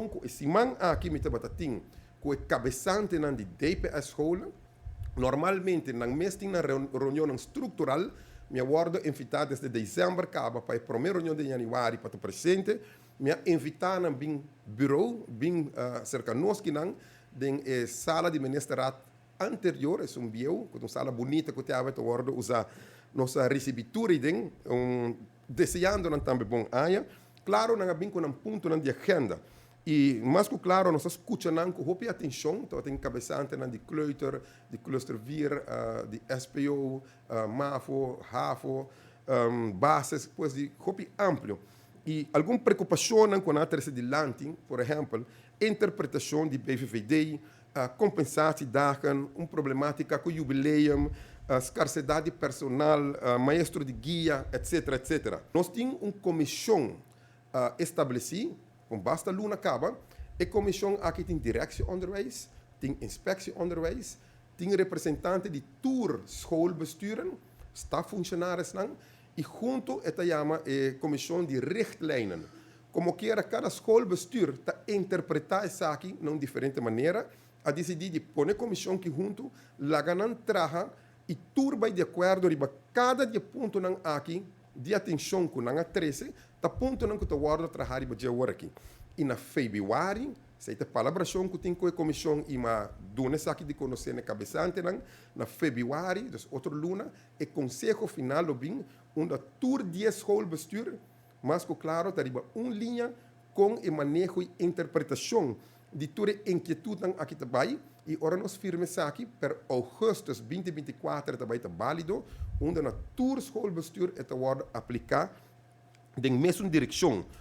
Ku e siman aki mi tabata tin ku e kabesantenan di DPS scholen. Normalmente nan mes tin nan reunionnan struktural. Mi a wòrdu invitá desde desèmber kaba pa e promé reunion den yanüari pa ta presente. Mi a invitá nan bin buró, bin serka nos kinan den e sala di ministerraad anterior, esun bieu, ku ta un sala bunita ku te awe ta wòrdu usá. Nos a risibí tur ei den, un deseando nan tambe bon aña. Klaro, nan a bin ku nan puntonan di agenda. I mas ku klaro, nos a skucha nan ku hopi atenshon. Tabatin kabesantenan di kleuter, di cluster 4, di SPO, MAVO, HAVO, basis, pues di hopi amplio. I algun preokupashonnan ku nan a trese dilanti, por ehèmpel, interpretashon di BVVD, compensatiedagen, un problemátika ku jubileum, skarsedat di personal, maestro di guia, etc. Etc. Nos tin un komishon establesí, ku basta luna kaba. E komishon aki tin directieonderwijs, tin inspectieonderwijs, tin representante di tur schoolbesturen, staffunctionarisnan, i huntu e ta yama e komishon di richtlijnen. Komo kiera kada schoolbestuur ta interpretá esaki na un diferente manera, a disidí di pone komishon aki huntu, laga nan traha i tur bai di akuerdo riba kada di e puntonan aki di atenshon ku nan a trese, ta puntonan ku ta wòrdu trahá riba dje awor aki. I na febrüari, esei ta palabrashon ku tin ku e komishon i m'a duna esaki di konosé na e kabesantenan, na febrüari, dus otro luna, e konseho final lo bin, unda tur 10 schoolbestuur, mas ku klaro, ta riba un liña kon e maneho i interpretashon di tur e inkietutnan aki ta bai, i ora nos firma esaki, per ougùstùs 2024 ta bai ta bálido, unda na tur schoolbestuur e ta wòrdu apliká den mesun direkshon.